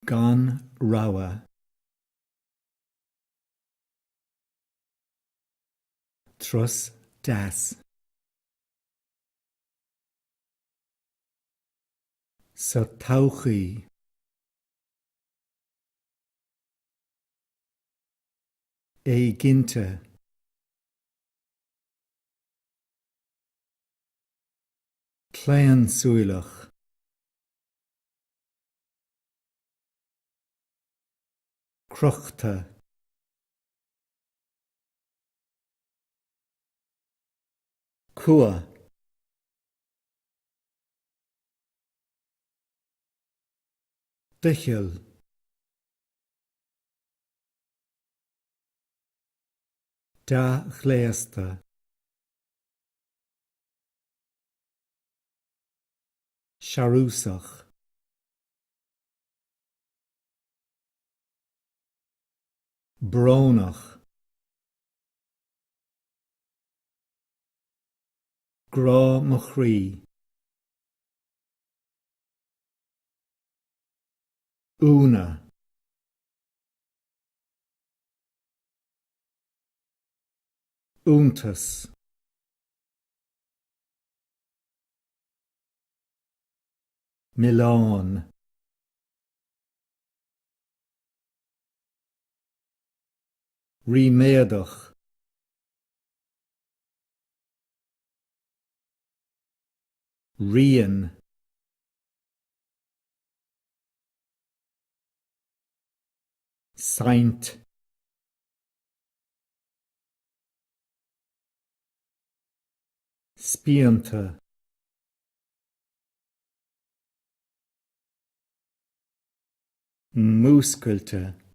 Gan rogha. Turas deas. Sa todhchaí. Éiginnte. Claonsúileach. Crochta. Cumha. Doicheall. Dea-ghléasta. Searúsach. Brónach. Grá mo chroí. Úna. Iontas. Milleán. Ríméadach. Rian. Saint. Spíonta. Múscailte.